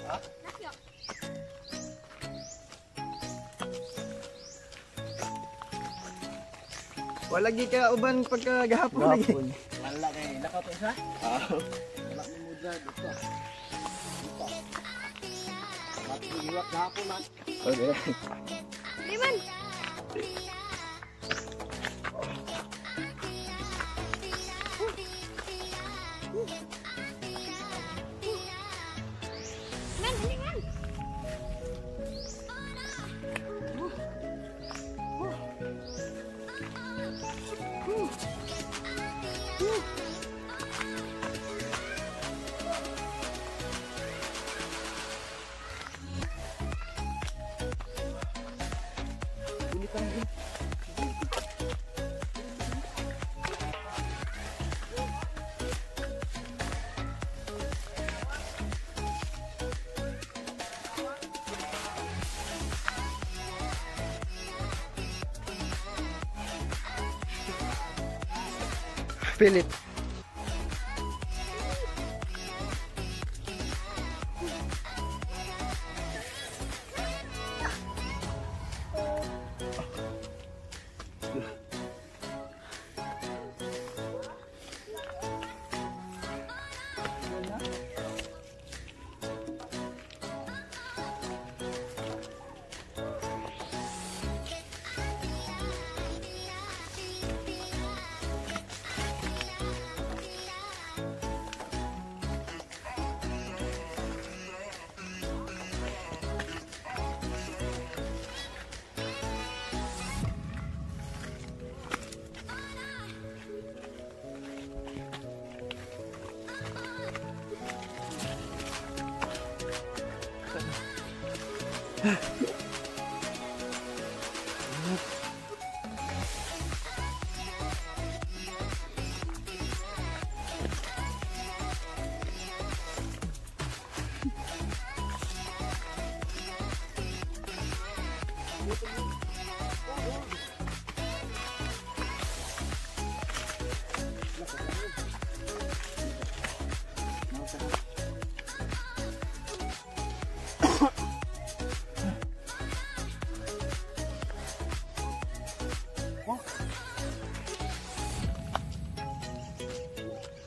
Ha? Wala gi ka uban pagka gahapon lagi. Wala kay lakaw to isa. Wala mo mo dyan dito. Dito. Matigiwak gahapon man. Okay. Liman. Man, dali man. Philip.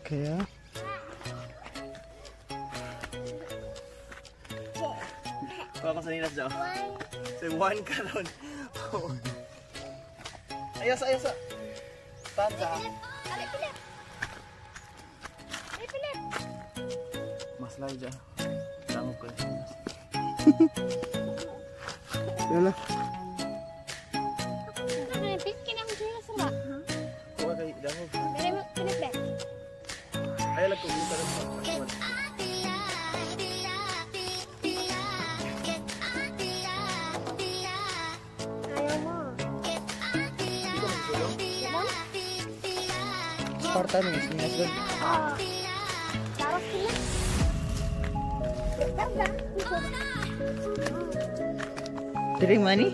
Kaya Kuha ko sa nilas daw. Say one karon. Ayos, ayos. Tanta. Ali, Philip. Ali, Philip. Mas layo dyan. Tangog ko. Wala. Ano yung piskin ang sila sa ba? Kuha kay dangog. Dali mo, Philip ba? Ay, lag ko buta rin sa. Ayaw mo. Hindi ko magsulong. Lemon? Spartan ng sinilas doon. Ah. Taros sila. Targa. Diri money?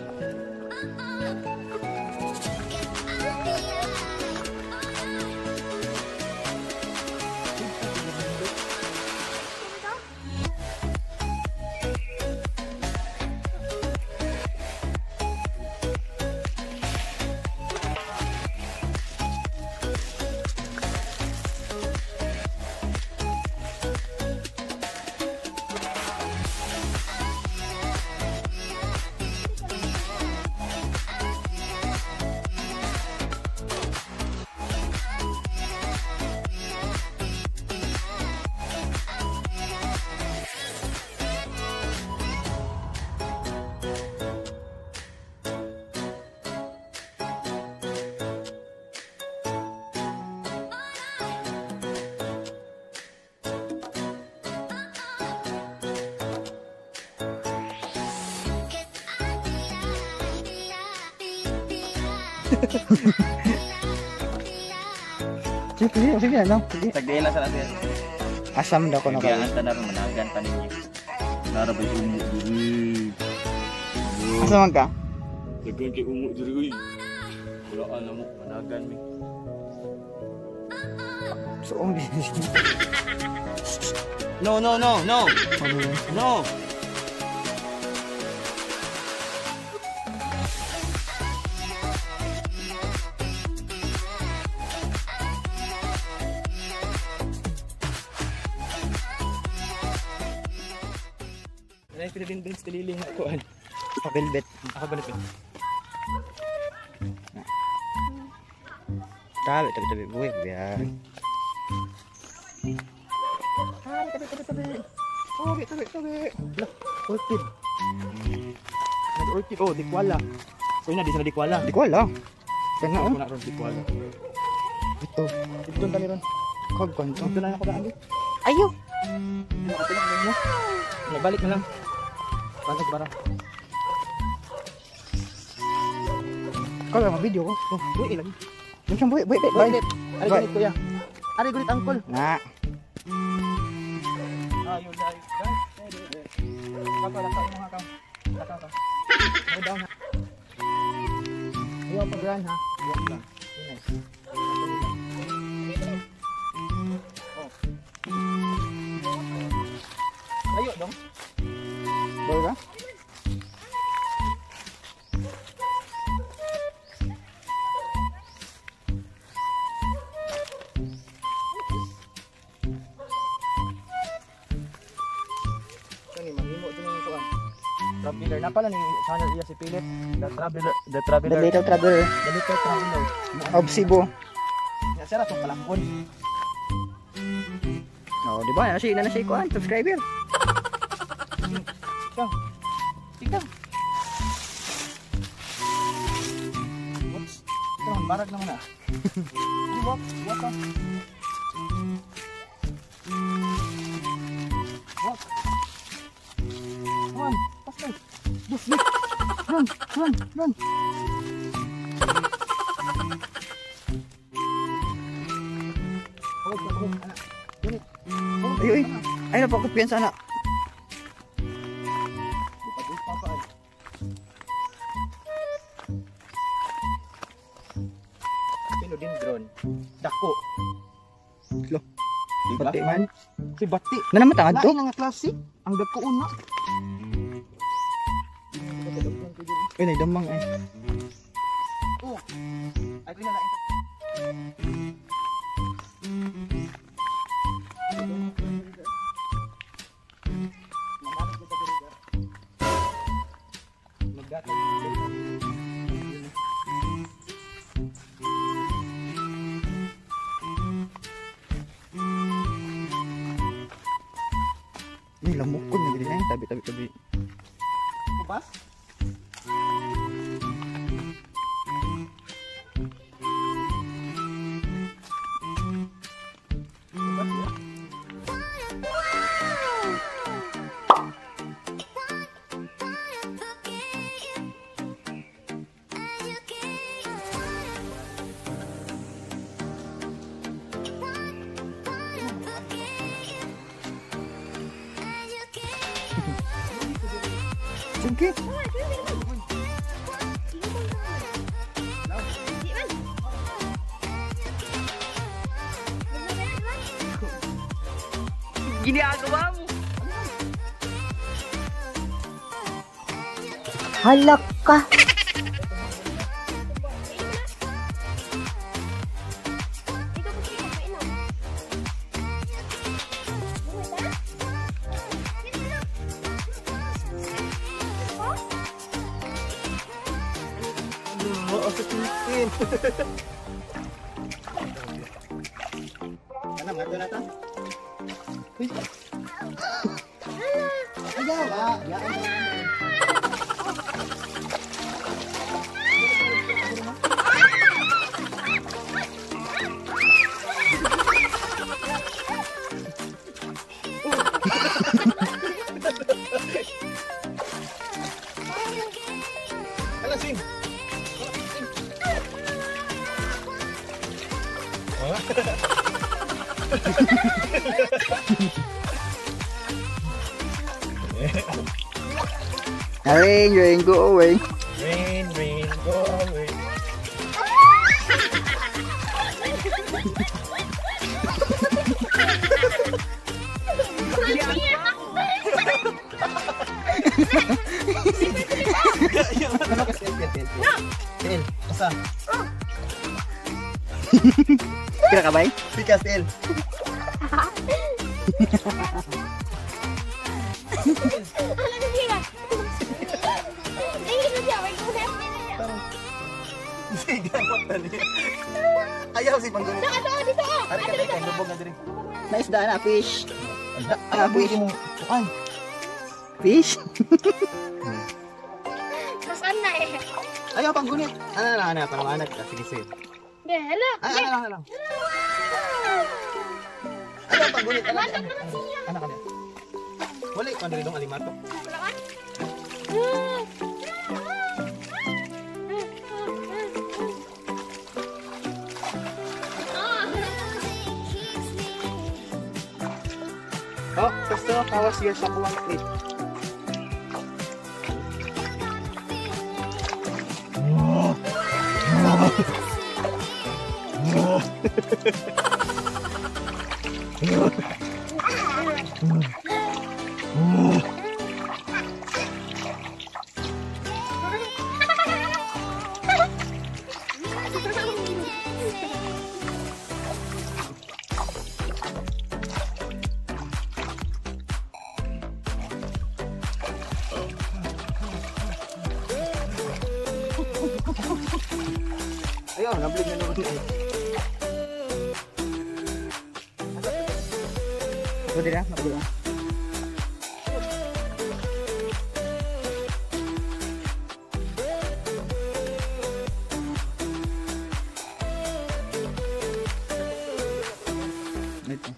Sige, sige, sige lang. Sige. Tagdela sa natin. Asam daw ko na kayo. Kaya ang tanar managan pa ninyo. Nara ba yung umo diri? Asa man ka? Dagan kay umo diri uy. Wala na mo managan mi. So, ang No, no, no, no. No. Nay Philippine Beans tilili nga kuan. Velvet. Ako ba nito? Tabi, tabi, tabi. Buhay, biya. Tabi, tabi, tabi, tabi. Tabi, tabi, tabi. Lah, orchid. Nag-orchid. Oh, dikwala. So yun na, di sila dikwala. Di ko alam. Kana, oh. Ako na ron, dikwala. Ito. Ito tani ron. Kag kanto. Ito na ako daan. Ayo. Balik na lang. Balik bara. Kala ma video ko. Oh, buhi lagi. Yung siyang buhi, buhi, buhi. Buhi. Ari Bye. gunit kuya. Ari gunit angkol. Na. Ayun, ayun. Lakaw, lakaw mo hakaw. Lakaw ka. Go down ha. Ayaw pag-run ha. Walk lang. Yun nice. Oh. Layo dong. Buhi ba? Kani mahimo ito ng kuan. Traveler na pala ni channel iya si Philip. The Traveler, The Traveler. The Little Traveler The Little Traveler. of Cebu. Ya sira tong palangkon. Oh, di ba? Nasi na si kuan, subscriber. Ikaw. Ikaw. Whoops. Ito naman, barag naman ah. Walk, walk ah. Walk. Come on, faster. Yes, yes. Run, run, run. Hold, hold, anak. Unit. Hold, Ay, ay. anak. Ay, napakopyan sana. Lupa-lupa pa ay. Philodendron. Dako. Lo. Diba? Bati man. Si Bati. Na naman tangad to. Lain na nga klase. Ang dako una. Ay, nagdamang ay. Oh. Ay, kuya, lain ka. Magdatag. Ay, lamok ko nagdili ay. Tabi, tabi, tabi. Ubas? Ubas ya? Sige. Di man. Ginagawa mo. Halak ka. Ikaw gusto mo mainom. Buhay ba? Sige na. Oh? Oo, sa chicken. Ano, nga na ta? Uy. Ayaw, ah. Hala, swim. Rain, rain, go away. Rain, rain, go away. Ta. Kira ka bay? Pikas el. Ano na siya? Ay, na siya. May kuha. Sige, tani. Ayaw si panggunit. Dito, ah, dito, ah. Ari ka diri kay lubog na diri. Naisda na, fish. Ah, fish. mo. Ay, Fish? Nasaan na eh? ayaw panggunit. Ano na ano para maanad ka. Sige, sige. Be, hala. Ay, ano lang, ano lang. Ayaw panggunit. Ano Matok naman siya. Ano ka niya? Wala ikaw diri dong alimato. Wala ka? Oh, gusto, how was your sakuang trip? Ayaw, nablig na naman eh. Pwede na, pwede na. Ito.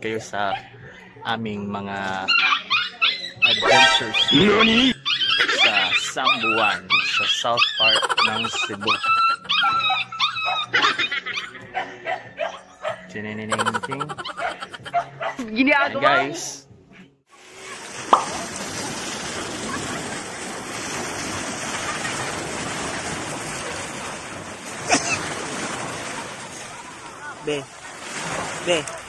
kayo sa aming mga adventures sa Sambuan, sa South Park ng Cebu. Tininining-ting. Ayan, guys. Be. Be.